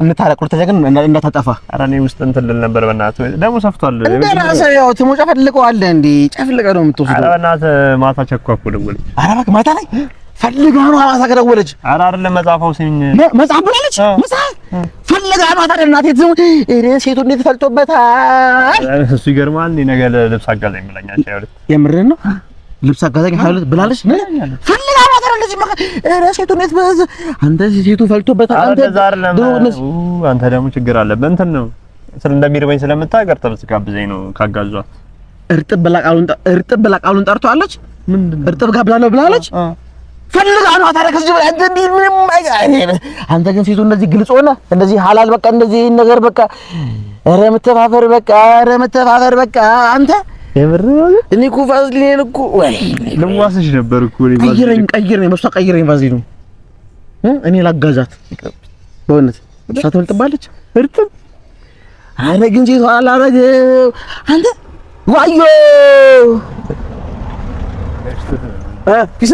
እንታረቅ። ሁለተኛ ግን እንዳታጠፋ። ኧረ እኔ ውስጥ እንትን ልል ነበር። በእናትህ ደግሞ ሰፍቷል። እንደ ራስህ ያው ትሞጫ ፈልገዋለህ እንዴ? ጨፍልቀህ ነው ኧረ የምትወስደው። በእናትህ ማታ ቸኳኩ ደወለች። ኧረ እባክህ ማታ ላይ ፈልጋ ነው ማታ ከደወለች። ኧረ አይደለም መጽሐፍ አውሰኝ። መጽሐፍ ብላለች። መጽሐፍ ፈልጋ ነው ታዲያ። እናቴ ትሙ እኔ ሴቱ እንዴት ፈልጦበታል። እሱ ይገርማል። እኔ ነገ ልብስ አጋዛኝ ብላኛለች። 22። የምርህን ነው? ልብስ አጋዛኝ 22 ብላለች። ፈልጋ ነው ታዲያ እንደዚህ ኧረ ሴቱ እንዴት አንተ ሴቱ ፈልጦበታል። ኧረ አንተ እንደዛ አይደለም። ድሮ እነዚህ አንተ ደግሞ ችግር አለብህ። እንትን ነው ስለ እንደሚርበኝ ስለምታውቅ እርጥብ ስጋብዘኝ ነው ካጋዟት። እርጥብ ብላ ቃሉን ጠርቷለች። ምንድን ነው? እርጥብ ጋብላለሁ ብላለች። ፈልጋ ነው ታዲያ። ከዚህ በላይ አንተ እንዲህ ምንም አንተ ግን ሴቱ እንደዚህ ግልጽ ሆነ እንደዚህ ሐላል በቃ እንደዚህ ነገር በቃ ኧረ መተፋፈር በቃ ኧረ መተፋፈር በቃ አንተ የምር እኔ እኮ ቫዝሊን እኮ ወይ ልዋስሽ ነበር እኮ እኔ ቀይረኝ ቀይረኝ በሷ ቀይረኝ ቫዝሊኑ እኔ ላጋዛት በእውነት እሷ ትበልጥባለች። እርጥብ ኧረ ግን ሴቷ አላረገው አንተ ዋዮ ፒስ።